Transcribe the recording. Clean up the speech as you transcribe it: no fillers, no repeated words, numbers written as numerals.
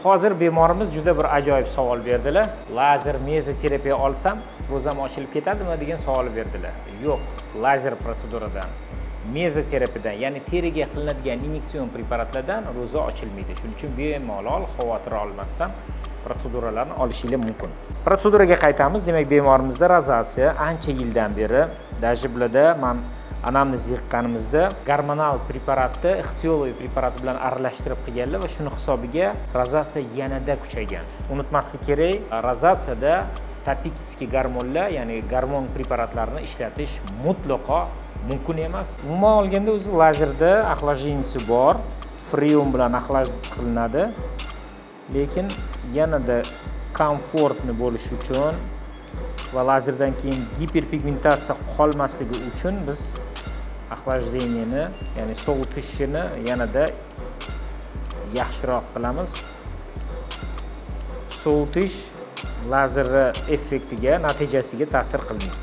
Hozir bemorimiz juda bir ajoyib savol berdilar. Lazer mezoterapiya olsam, ro'zam ochilib ketadimi degan savol berdilar. Yo'q, lazer protseduradan, mezoterapiyadan, ya'ni teriga qilinadigan inyeksion preparatlardan ro'za ochilmaydi. Shuning uchun bemalol xavotir olmasdan protseduralarni olishinglar mumkin. Protseduraga qaytamiz. Demak, bemorimizda rozatsiya ancha yildan beri, даже bularda man anamnez yiqqanimizda gormonal preparatni ихтиоловый preparati bilan aralashtirib qilganlar va shuni hisobiga rozatsiya yanada kuchaygan. Unutmaslik kerak, rozatsiyada топический gormonlar, ya'ni gormon preparatlarini ishlatish mutlaqo mumkin emas. Umuman olganda, o'zi lazerda охлаждение si bor, freon bilan охлаждать qilinadi, lekin yanada комфортный bo'lishi uchun va lazerdan keyin giperpigmentatsiya qolmasligi uchun biz охлаждение ni, ya'ni sovutishini yanada yaxshiroq qilamiz. Sovutish lazerni effektiga, natijasiga ta'sir qilmaydi.